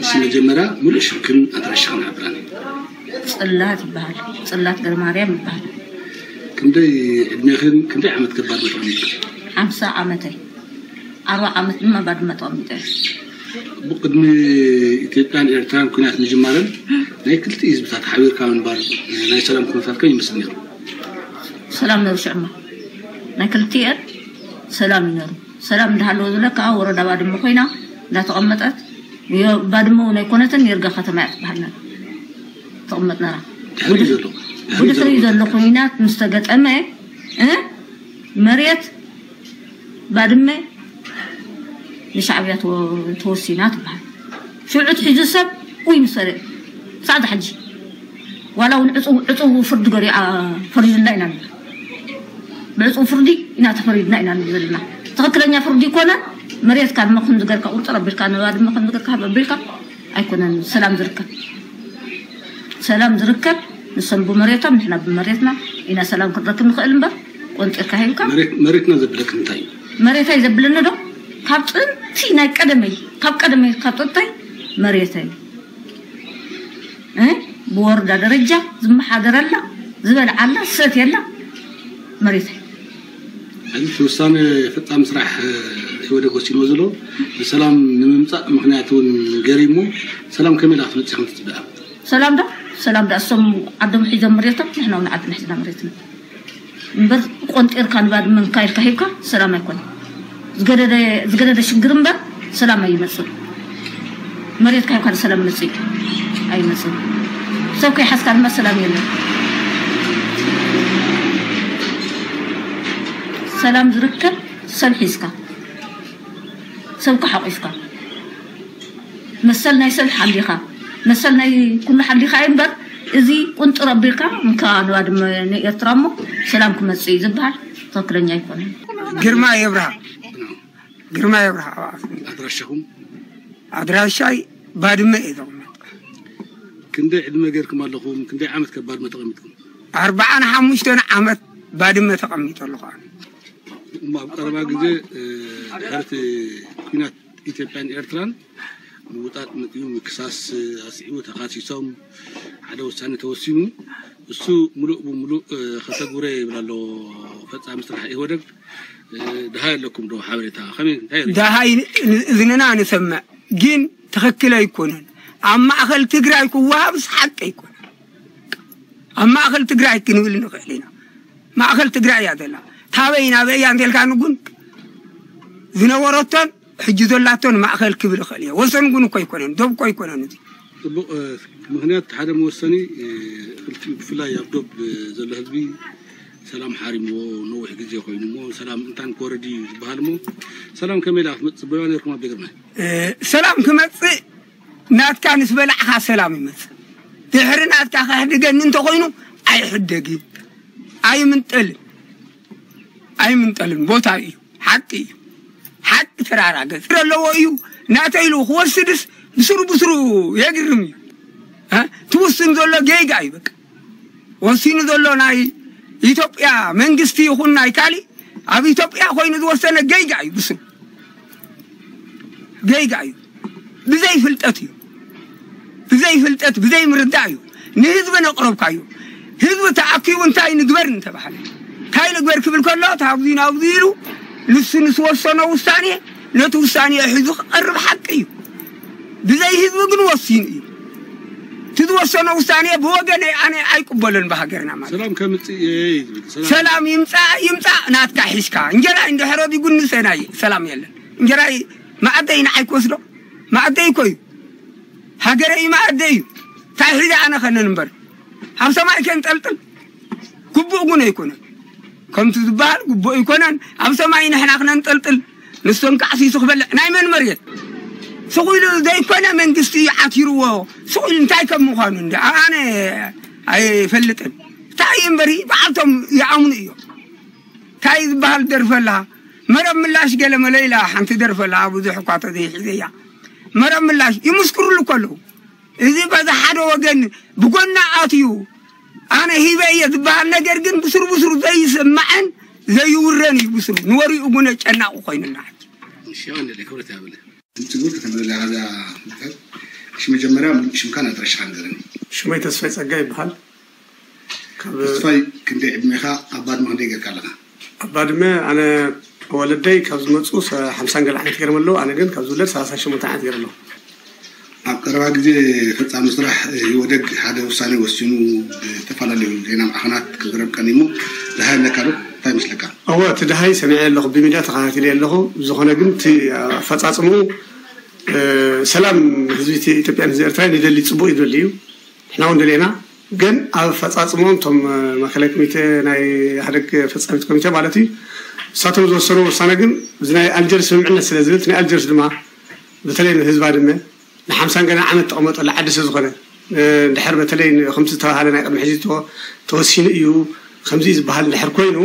እሺ፣ መጀመርያ ሙሉእ ሽምክን ኣድራሻኽን ሓብራኒ። ጽላት ይበሃል። ጽላት ገረማርያም ይበሃል። ክንደይ ዕድሜኽን ክንደይ ዓመት ከባድ መጥሪኽን? ሓምሳ ዓመተይ። ኣርባዓ ዓመት ድማ ባድመ ተቐሚጠ። ብቅድሚ ኢትዮጵያን ኤርትራን ኩናት ምጅማረን ናይ ክልቲኡ ህዝብታት ሓቢርካ ምንባር ናይ ሰላም ኩነታት ከመይ ይመስል ነይሩ? ሰላም ነይሩ። ሽዕማ ናይ ክልቲኤን ሰላም እዩ ነይሩ። ሰላም እንዳሃለወ ዝብለካ ወረዳ ባድመ ኮይና እንዳተቐመጠት፣ ባድመ እውን ኣይኮነትን፣ ይርጋ ከተማ እያ ትበሃል ነራ። ተቐመጥ ነራ። ድሕሪ ዘሎ ድሕሪ ብድሕሪ ዘሎ ዘሎ ኩናት ምስ ተገጠመ፣ እ፣ መሬት ባድመ ንሻዕብያ ተወ-፣ ተወሲና ትበሃል። ሽዑ ትሒዙ ሰብ ውይ ምስ በለ፣ ክሳዕ ዛ ሕጂ ዋላ እውን ዕፁው፣ ዕፁው ፍርዲ ገሪዓ ፈሪድና ኢና ንብል። ብዕፁው ፍርዲ ኢና ተፈሪድና ኢና ንብል ዘለና። ትኽክለኛ ፍርዲ ይኮነ። መሬትካ ድማ ከምዚ ገርካ ቁንጥር ኣቢልካ፣ ንባድመ ከምዚ ገርካ ሃብ ኣቢልካ ኣይኮነን ሰላም ዝርከብ። ሰላም ዝርከብ ንሶም ብመሬቶም ንሕና ብመሬትና ኢና ሰላም ክንረክብ ንኽእል እምበር፣ ቆንጢርካ ሂብካ። መሬት-፣ መሬትና ዘብለክ እንታይ እዩ? መሬታይ ዘብለኒ ዶ? ካብ ጥንቲ ናይ ቀደመይ፣ ካብ ቀደመይ፣ ካብ ጥንተይ መሬተይ፣ እ፣ ብወረዳ ደረጃ ዝመሓደረላ፣ ዝበልዓላ፣ ዝሰትየላ መሬተይ። ሕዚ እቲ ውሳነ ፈጻሚ ስራሕ፣ እ፣ ኢህወደግ ወሲንዎ ዘሎ ንሰላም ንምምጻእ ምኽንያት እውን ገይሩ እሞ፣ ሰላም ከመይ ኢላ ክትመጽእ ኢኹም ትጽበያ? ሰላም ዶ? ሰላም ዶ? እሶም ዓዶም ሒዞም መሬቶም፣ ንሕና እውን ዓድና ሒዝና መሬትና። እምበር ቆንጢርካ ንባድመ እንካ ኢልካ ሂብካ ሰላም ኣይኮነን። ዝገደደ፣ ዝገደደ ሽግር እምበር ሰላም ኣይመጽእ። መሬትካ ሂብካ ሰላም መጽእ ኣይመጽእ። ሰብ ከይሓዝካ ድማ ሰላም የለን። ሰላም ዝርከብ ሰብ ሒዝካ፣ ሰብካ ሓቂፍካ፣ መሰል ናይ ሰብ ሓሊኻ፣ መሰል ናይ ኩሉ ሓሊኻ እዩ እምበር፣ እዚ ቁንጥር ኣቢልካ እንካ ንባድመ ንኤርትራ እሞ ሰላም ክመጽእ እዩ ዝበሃል ትኽክለኛ ኣይኮነን። ግርማ የብርሃ፣ ግርማ የብርሃ። ኣድራሻኹም? ኣድራሻይ ባድመ እየ ዘቕመጥ። ክንደይ ዕድመ ገይርኩም ኣለኹም? ክንደይ ዓመት ካብ ባድመ ተቐሚጥኩም? ኣርባዓን ሓሙሽተን ዓመት ባድመ ተቐሚጠ ኣለኹ ኣነ። እሞ ኣብ ቀረባ ግዜ፣ እ፣ ድሕሪ እቲ ኲናት ኢትዮጵያን ኤርትራን ምውጣጥ መጺኡ ምክሳስ ኣስዒቡ ተኻሲሶም ሓደ ውሳኔ ተወሲኑ፣ እሱ ምሉእ ብምሉእ፣ እ፣ ከተግብሮ ይብል ኣሎ ፈጻሚ ስራሕ ኢህወደግ። እ፣ ደሃይ ኣለኩም ዶ ሓበሬታ? ከመይ፣ እንታይ ርኢ? ደሃይ ን-፣ እዝንና ንሰምዕ፣ ግን ትኽክል ኣይኮነን። ኣብ ማእከል ትግራይ ክወሃብስ ሓቂ ኣይኮነን። ኣብ ማእከል ትግራይ ክንብል ንኽእል ኢና። ማእከል ትግራይ እያ ዘላ። ታበይ ናበይ እያ እንተልካኒ ግን ዝነበረቶን ሕጂ ዘላቶን ማእከል ክብል እኽእል እየ። ወሰን ግን እኮ ኣይኮነን፣ ዶብ እኮ ኣይኮነን እዚ። ጽቡቕ፣ እ፣ ምኽንያት ሓደ መወሰኒ፣ እ፣ ክልቲኡ ብፍላይ ኣብ ዶብ፣ እ፣ ዘሎ ህዝቢ ሰላም ሓሪምዎ ነዊሕ ግዜ ኮይኑ እሞ ሰላም እንታን ክወርድ እዩ ዝበሃል እሞ ሰላም ከመይ ኢላ ክትመጽእ ጽበያ ነርኩም ኣብ ቤት ግርማይ? እ፣ ሰላም ክመጽእ ናትካ ምስ በላዕካ ሰላም ይመጽእ። ድሕሪ ናትካ ከሕድገኒ እንተኾይኑ ኣይሕደግን። ኣይምንጠልን። ኣይምንጠልን። ቦታ እዩ። ሓቂ እዩ። ሓቂ ተራራ ገጽ ዘለዎ እዩ። ናተይ ኢሉ ክወስድስ ብስሩ ብስሩ የግርም እዩ። እ? ትውስን ዘሎ ጌጋ እዩ በቃ። ወሲኑ ዘሎ ናይ ኢትዮጵያ መንግስቲ ይኹን ናይ ካሊእ ኣብ ኢትዮጵያ ኮይኑ ዝወሰነ ጌጋ እዩ ብስሩ። ጌጋ እዩ። ብዘይ ፍልጠት እዩ። ብዘይ ፍልጠት፣ ብዘይ ምርዳእ እዩ። ንህዝቢ ነቕረብካዮ። ህዝቢ ተኣኪቡ እንታይ ንግበር እንተባህለ፣ እንታይ ንግበር ክብል ከሎ፣ ታብዚ ናብዚ ኢሉ ንሱ ንዝወሰኖ ውሳኔ፣ ነቲ ውሳኔ ሒዙ ክቐርብ ሓቂ እዩ። ብዘይ ህዝቢ ግን ወሲኑ እዩ። እቲ ዝወሰኖ ውሳኔ ብወገነይ ኣነ ኣይቅበሎን ብሃገርና ማለት። ሰላም ከምጽእ እየ እዩ ዝብል። ሰላም ሰላም ይምጻእ ይምጻእ ናትካ ሒዝካ። እንጀራ እንድሕር ኣቢጉኒ ሰናይ ሰላም የለን። እንጀራይ መኣደይ ንዓይ ክወስዶ? መኣደይ እኮ እዩ። ሃገረይ መኣደይ እዩ። እንታይ ሒዘ ኣነ ከነን እምበር። ኣብ ሰማይ ከንጠልጥል ግቡእ እውን ኣይኮነን። ከምቲ ዝበሃል ግቡእ ኣይኮነን። ኣብ ሰማይ ንሕና ክነንጠልጥል ንሶም ከዓሲሱ ክበልዕ ናይ መን መሬት? ስቕ ኢሉ ዘይኮነ መንግስቲ እዩ ዓቲርዎ። ስቕ ኢሉ እንታይ ከም ምዃኑ እንዲ ኣነ ኣይፈልጥን። እንታይ እምበሪ በዓልቶም ይኣምኑ እዮም። እንታይ ዝበሃል ደርፊ ኣላ? መረብ ምላሽ ገለ መለ ኢላ ሓንቲ ደርፊ ኣላ፣ ብዙሕ እኳ ተዘይሒዘያ። መረብ ምላሽ ይምስክሩሉ እኮ ኣለዉ። እዚ በዚ ሓደ ወገን ብጎና ኣትዩ ኣነ ሂበ እየ ዝበሃል ነገር ግን ብስሩ ብስሩ ዘይስማዕን ዘይውረን እዩ ብስሩ። ንወሪኡ ጉነ ጨናቑ ኮይኑና። እሺ፣ ይቐንለይ፣ ክብረት ያብለ። ጽጉር ከተመለላ ዛ እሺ፣ መጀመርያ ሽምካን ኣድራሻኻን ንገረኒ። ሽመይ ተስፋይ ጸጋ ይበሃል። ካብ ተስፋይ፣ ክንደይ ዕድሜኻ? ኣብ ባድመ ክንደይ ጌርካ ኣለኻ? ኣብ ባድመ ኣነ ወለደይ ካብ ዝመጹ ሰ-፣ ሓምሳን ገለ ዓመት ገይሮም ኣለዉ። ኣነ ግን ካብ ዝውለድ ሰላሳን ሸሞንተን ዓመት ገይረ ኣለኹ። ኣብ ቀረባ ግዜ ፈጻሚ ስራሕ ኢህወደግ ሓደ ውሳኔ ወሲኑ ብዝተፈላለዩ ዜና ማዕኸናት ክዝረብ ቀኒሙ። ደሃይ ኣለካ ዶ? እንታይ ይመስለካ? እወ፣ እቲ ደሃይ ሰሚዐ ኣለኹ፣ ብሚድያ ተኸታቲለ ኣለኹ። ብዝኾነ ግን እቲ ኣፈጻጽምኡ፣ እ፣ ሰላም ህዝቢ ኢትዮጵያን ህዝቢ ኤርትራን ይደሊ፣ ጽቡቕ ይደሊ እዩ። ንሕና እውን ደሊና፣ ግን ኣብ ኣፈጻጽምኦም እቶም፣ እ፣ ማእከላይ ኮሚቴ ናይ ኢህወደግ ፈጻሚት ኮሚቴ ማለት እዩ፣ ንሳቶም ዝወሰንዎ ውሳነ ግን እዚ ናይ ኣልጀርስ ስምምዕነት ስለ ዝብል፣ እቲ ናይ ኣልጀርስ ድማ በተለይ ንህዝቢ ባድመ ንሓምሳን ገለ ዓመት ተቐመጠሉ ዓዲ ስለ ዝኾነ፣ እ፣ እንድሕር በተለይ ን-፣ ከምቲ ዝተባህለ ናይ ቅድሚ ሕጂ ተወ-፣ ተወሲኑ እዩ ከምዚ እዩ ዝበሃል እንድሕር ኮይኑ፣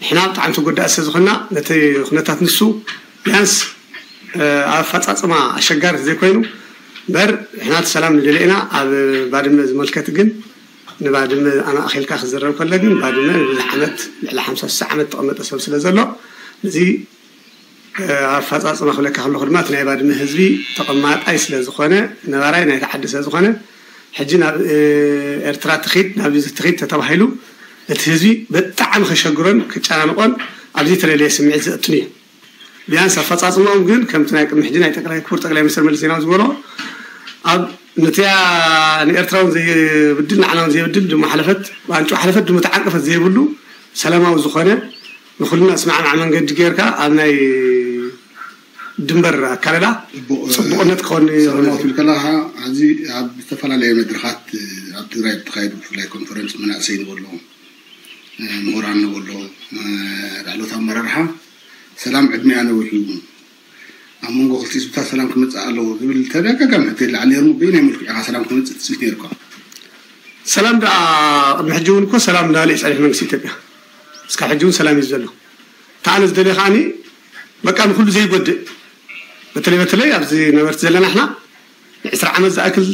ንሕና ብጣዕሚ ተጎዳእቲ ስለ ዝኾንና ነቲ ኩነታት ንሱ ቢያንስ፣ እ፣ ኣብ ኣፈጻጽማ ኣሸጋሪ ዘይኮይኑ እምበር ንሕና እቲ ሰላም ንደሊ ኢና። ኣብ ባድመ ዝመልከት ግን ንባድመ ኣማእኺልካ ክዝረብ ከሎ ግን ባድመ ንብዙሕ ዓመት ልዕሊ ሓምሳ ሽሕ ዓመት ተቐመጠ ሰብ ስለ ዘሎ እዚ ኣፈጻጽማ ክብለካ ከለኹ ድማ እቲ ናይ ባድመ ህዝቢ ተቐማጣይ ስለ ዝኾነ፣ ነባራይ ናይቲ ዓዲ ስለ ዝኾነ፣ ሕጂ ናብ፣ እ፣ ኤርትራ ትኺድ፣ ናብ እዚ ትኺድ ተተባሂሉ ነቲ ህዝቢ ብጣዕሚ ከሸግሮን ከጨናንቖን ኣብ ዘይተደለየ ስምዒት ዘእቱን እዩ። ቢያንስ ኣፈጻጽማኦም ግን ከምቲ ናይ ቅድሚ ሕጂ ናይ ጠቅላይ፣ ክቡር ጠቅላይ ሚኒስትር መለስ ዜናዊ ዝበሎ ኣብ ነቲያ ንኤርትራውን ዘይብድል ንዓናውን ዘይብድል ድሞ ሓለፈት፣ ብኣንጭዋ ሓለፈት ድሞ ተዓንቀፈት ዘይብሉ ሰላማዊ ዝኾነ ንኹልና እስማዕማዕ መንገዲ ጌርካ ኣብ ናይ ድንበር ኣካለላ ጽቡቕ፣ ጽቡቕነት ክኸውን እዩ። ሰላማዊ ትብል ከለኻ፣ ሕዚ ኣብ ዝተፈላለየ መድረኻት፣ ኣብ ትግራይ ብተኻየዱ ብፍላይ ኮንፈረንስ መናእሰይ ንበሎ፣ ምሁራን ንበሎ፣ ላዕለዎት ኣመራርሓ ሰላም ዕድሜኣ ነዊሑ፣ ኣብ መንጎ ክልቲኡ ህዝብታት ሰላም ክመጽእ ኣለዎ ዝብል ተደጋጋሚ ሕቶ ይለዓል ነይሩ። በየናይ መልክዑ ኢኻ ሰላም ክመጽእ ትጽቢት ነይርካ? ሰላም ደኣ ቅድሚ ሕጂ እውን እኮ ሰላም እንዳበለ እዩ ጸኒሑ መንግስቲ ኢትዮጵያ። እስካብ ሕጂ እውን ሰላም እዩ ዘሎ። እታ ኣነ ዝደልየ ከዓኒ በቃ ንኹሉ ዘይጎድእ፣ በተለይ በተለይ ኣብዚ ነበርቲ ዘለና ንሕና ንዕስራ ዓመት ዝኣክል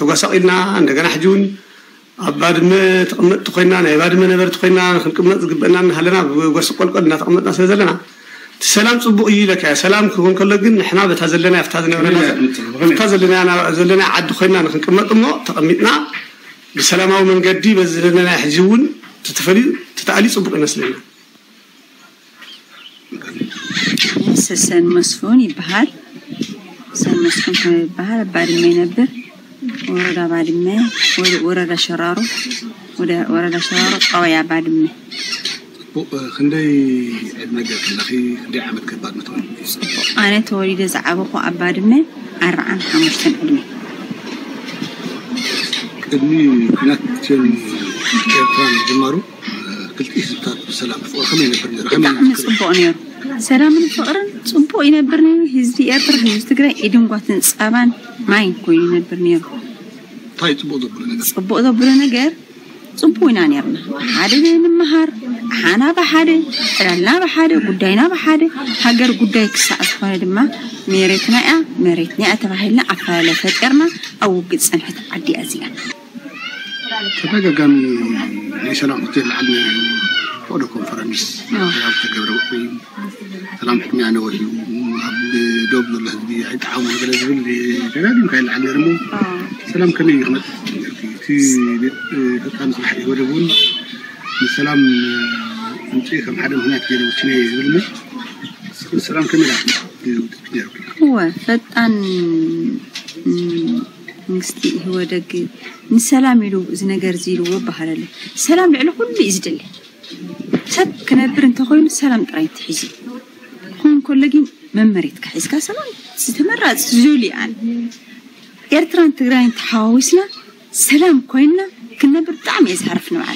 ተጓሳቒልና፣ እንደገና ሕጂ እውን ኣብ ባድመ ተቐመጥቲ ኮይና፣ ናይ ባድመ ነበርቲ ኮይና ክንቅመጥ ዝግበአና እናሃለና ብጎርሲ ቆልቆል እናተቐመጥና ስለ ዘለና እቲ ሰላም ጽቡቕ እዩ ኢለካ እየ። ሰላም ክኸውን ከሎ ግን ንሕና በታ ዘለና ኣብታ ዝነበረና ብኸመይ ኢና ክንጽ-፣ ብኸመይ? ኣብታ ዘለና፣ ዘለና ዓዲ ኮይና ንክንቅመጥ እሞ ተቐሚጥና ብሰላማዊ መንገዲ በዚ ዘለና ሕጂ እውን ተተፈልዩ ተተኣልዩ ጽቡቕ ይመስለና። ሰሰን መስፍን ይበሃል። ሰሰን መስፍን ከም ይበሃል፣ ኣብ ባድመ ይነብር። ወረዳ ባድመ፣ ወረ-፣ ወረዳ ሸራሮ፣ ወደ-፣ ወረዳ ሸራሮ፣ ቀበያ ባድመ። ጽቡቕ፣ ክንደይ ዕድመ ገይርኪ ኣለኺ? ክንደይ ዓመት ከ ባድመ ተወሊድኪ? ጽቡቕ፣ ኣነ ተወሊደ ዝዓበኹ ኣብ ባድመ ኣርብዓን ሓሙሽተን ዕድመ። ቅድሚ ኲናት ኢትዮን ኤርትራን ምጅማሩ፣ ክልቲኡ ህዝብታት ብሰላም ብፍቕሪ ከመይ ይነብር ነይሩ? ከመይ ብጣዕሚ ይነብር? ጽቡቕ ነይሩ። ሰላምን ፍቕርን ጽቡቕ ይነብር ነይሩ። ህዝቢ ኤርትራ፣ ህዝቢ ትግራይ ኢድን ጓትን ጸባን ማይን ኮይኑ ይነብር ነይሩ። እንታይ ጽቡቕ ዘብሎ ነገር? ጽቡቕ ዘብሎ ነገር፣ ጽቡቕ ኢና ነይርና። ሓደ ንምሃር፣ ኣሓና ብሓደ፣ ዕላልና ብሓደ፣ ጉዳይና ብሓደ፣ ሃገር ጉዳይ ክሳዕ ዝኾነ ድማ መሬትና እያ፣ መሬትና እያ ተባሂልና ኣፈላለይ ፈጢርና ኣብ ውግእ ዝጸንሐት ዓዲ እያ እዚኣ። ተደጋጋሚ ናይ ሰላም ሆቴል ለዓል ነይሩ፣ ፈቕዶ ኮንፈረንስ ኣዎ። ኣብ ተገብረ ውዕይ ሰላም ዕድሜ ኣነ ወዲኡ ኣብ ዶብ ዘሎ ህዝቢ ኣይጠዓሙ ገለ ዝብል ደጋጊምካ ይለዓል ነይሩ እሞ ኣዎ። ሰላም ከመይ እዩ ክመጽእ ነይሩ? እቲ ቤት ፈጻሚ ስራሕ ኢህወደግ እውን ንሰላም ምምጽኢ ከም ሓደ ምኽንያት ገይሩ ወሲነ እየ ዝብል እሞ ንስኺ ሰላም ከመይ ኢኻ ክትመጽእ ነይሩ? እወ፣ ፈጣን፣ ም፣ መንግስቲ ኢህወደግ ንሰላም ኢሉ እዚ ነገር እዚ ኢልዎ ይበሃል ኣሎ። ሰላም ልዕሊ ኩሉ እዩ ዝደሊ። ሰብ ክነብር እንተኾይኑ ሰላም ጥራይ እንተሒዙ። ክኸውን ከሎ ግን መመሬትካ ሒዝካ ሰላም ዝተመራጽ ዝደልዩ ኣነ። ኤርትራን ትግራይን ተሓዋዊስና ሰላም ኮይንና ክንነብር ብጣዕሚ እየ ዝሃርፍ ንበዓል።